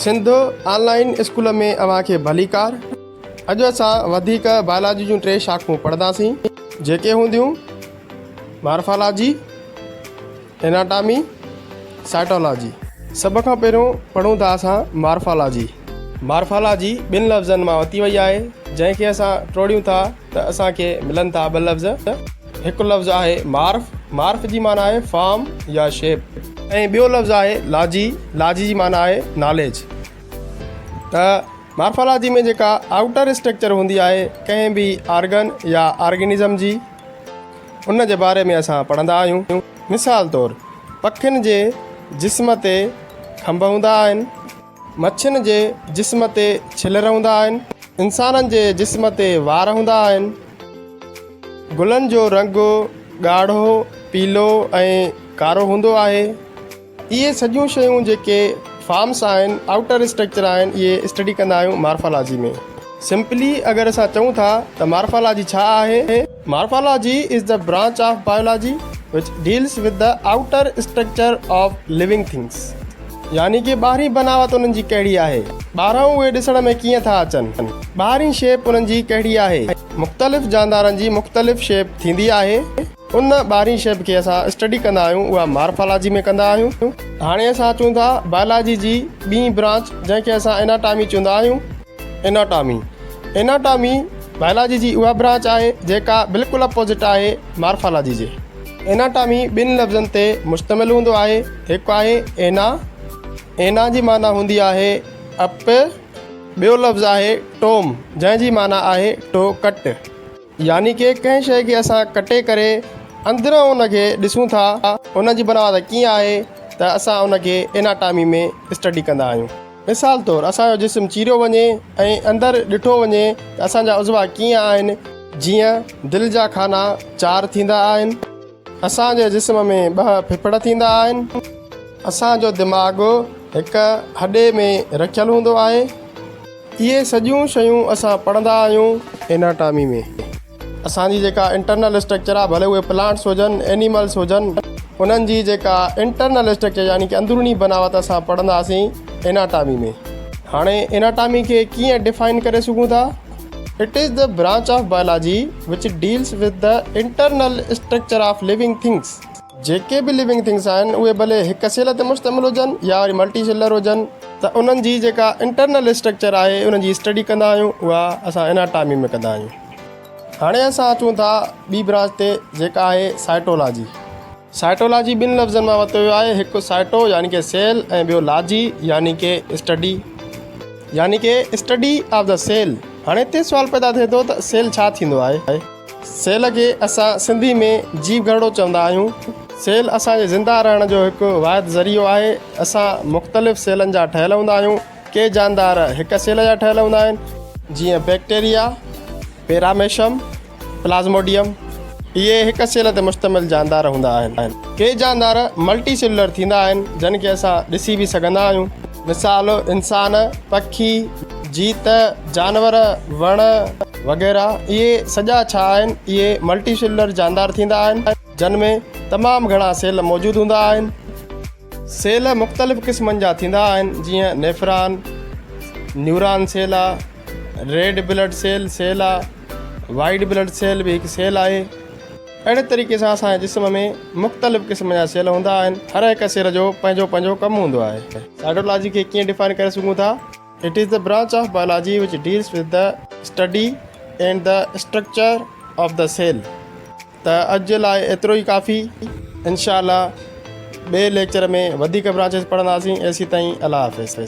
سنڌ آن line school ۾ اوهان کي ڀليڪار. اڄ اسان وڌيڪ بائلاجي جون ٽي شاخون پڙهنداسين جيڪي هونديون مارفالاجي، اناٽامي، سائٽالاجي. سڀ کان پهريون پڙهون ٿا اسان مارفالاجي. مارفالاجي ٻن لفظن مان ورتي وئي آهي جنهن کي اسان ٽوڙيون ٿا ته اسان کي ملن ٿا ٻه لفظ. هڪ لفظ آهي مارف، مارف جي معنيٰ آهي فارم يا شيپ ۽ ٻيو لفظ آهي لاجي، لاجي جي معنيٰ آهي ناليج. ته مارفالاجي ۾ جيڪا آئوٽر اسٽرڪچر هوندي آهي ڪنهن به آرگن يا آرگنزم جي ان جي باري ۾ اسان پڙهندا آهيون. مثال طور پکين جي جسم تي کنڀ هوندا آهن. مڇين جي جسم تي ڇلر هوندا آهن. انسانن جي جسم تي وار هوندا آهن. گلن جو رنگ ڳاڙهو، پيلو ۽ ڪارو هوندو آهي. اهي سڄيون شيون جيڪي فارمس آهن، آئوٽر اسٽرڪچر آهن، اهي اسٽڊي ڪندا آهيون مارفالاجي ۾. سمپلي اگر اسان چئون ٿا ته مارفالاجي ڇا آهي؟ Morphology is the branch of biology which deals with the outer structure of living things. يعني ڪي ٻاهرين بناوت انهن جي ڪهڙي آهي، ٻاهران اهي ڏسڻ ۾ ڪيئن ٿا اچن، ٻاهرين شيپ انهن جي ڪهڙي آهي. مختلف جاندارن جي مختلف شيپ ٿيندي آهي، ان ٻاهرين شيپ کي اسان اسٽڊي ڪندا آهيون اها مارفالاجي ۾ ڪندا آهيون. هاڻي اسان اچون ٿا بائلاجي جي ٻي برانچ جنهن کي اسان اناٽامي چوندا آهيون. اناٽامي، Anatomy، biology جي اها برانچ آهي جيڪا بلڪل اپوزٽ آهي مارفالاجي جي. اناٽامي ٻن لفظن تي مشتمل هوندو آهي، هڪ آهي اينا، اينا جي معنيٰ هوندي آهي اپ، ٻيو لفظ آهي ٽوم جنهن جي معنيٰ آهي ٽو ڪٽ. يعني ڪي ڪنهن شيء کي اسان ڪٽي ڪري اندران ان کي ڏسون ٿا ان جي بناوت ڪيئن آهي ته اسان ان کي اناٽامي ۾ اسٽڊي ڪندا آهيون. مثال طور اسان جو جسم چيريو وڃي ۽ اندر ڏٺو وڃي ته اسان جا عضوا ڪيئن آهن، جيئن دل جا خانا چار ٿيندا آهن، اسان جي جسم ۾ ٻه ڦڦڙ ٿيندا آهن، اسان جو دماغ هڪ هڏي ۾ رکيل هوندو آهي. اهي سڄيون شيون اسان پڙهندا آهيون اناٽامي ۾. اسان جي جيڪا انٽرنل اسٽرڪچر آهي ڀلي اهي پلانٽس هجن اينيملس هجن انهن جي جيڪا انٽرنل اسٽرڪچر يعني ڪي اندروني بناوت اسان پڙهنداسين اناٽامي ۾. هاڻي اناٽامي کي ڪيئن ڊفائن ڪري سگهون ٿا؟ It is the branch of biology which deals with the internal structure of living things. جيڪي به لوئنگ ٿنگس آهن اهي ڀلي هڪ سيل تي مشتمل هجن يا وري ملٽي سيلر هجن ته انهن جي جيڪا انٽرنل اسٽرڪچر آهي انهن جي اسٽڊي ڪندا آهيون اها اسان اناٽامي ۾ ڪندا آهيون. هاڻي اسان اچون ٿا ٻي برانچ تي جيڪا آهي سائٽولاجي. سائٽولاجي ٻن لفظن مان ورتو ويو آهي هڪ سائٽو يعني ڪي سيل ۽ ٻيو لاجي يعني ڪي اسٽڊي يعني ڪي اسٽڊي آف the cell. هاڻي هتي سوال پيدا ٿئي ٿو ته سيل ڇا ٿيندو آهي؟ سيل کي اسان سنڌي ۾ جيو گهرڙو چوندا آهيون. سيل اسان جي زنده رهڻ جو هڪ واحد ذريعو آهي. اسان مختلف سيلن جا ٺهيل هوندا آهيون. ڪي جاندار هڪ سيل جا ٺهيل هوندا آهن، جيئن بيڪٽيريا، پيراميشم، پلازموڊيم. اهي هڪ سيل تي مشتمل جاندار هوندا آهن. ڪي جاندار ملٽي سيلولر ٿيندا آهن، جن کي اسان ڏسي به سگهندا آهيون. مثال، انسان، پکي، جيت، جانور، وڻ وغيره. اهي سڄا ڇا آهن؟ اهي ملٽي سيلولر جاندار ٿيندا آهن، جن ۾ تمام گهڻا سيل موجود هوندا آهن. سيل مختلف قسمن جا ٿيندا آهن، جيئن نيفران، نيوران سيل آ، ريڊ بلڊ سيل سيل آ، وائيٽ بلڊ سيل به هڪ سيل آهي. اهڙي طريقي سان اسان جي جسم ۾ مختلف قسم جا سيل هوندا آهن. هر هڪ سيل جو پنهنجو پنهنجو ڪم هوندو آهي. سائٽولاجي کي ڪيئن ڊفائن ڪري سگهون ٿا؟ It is the branch of biology which deals with the study and the structure of the cell. ته اڄ جي لاء ايترو ئي ڪافي. انشاء الله ٻئي ليڪچر ۾ وڌيڪ برانچز پڙهنداسين. ايسيتائين الله حافظ.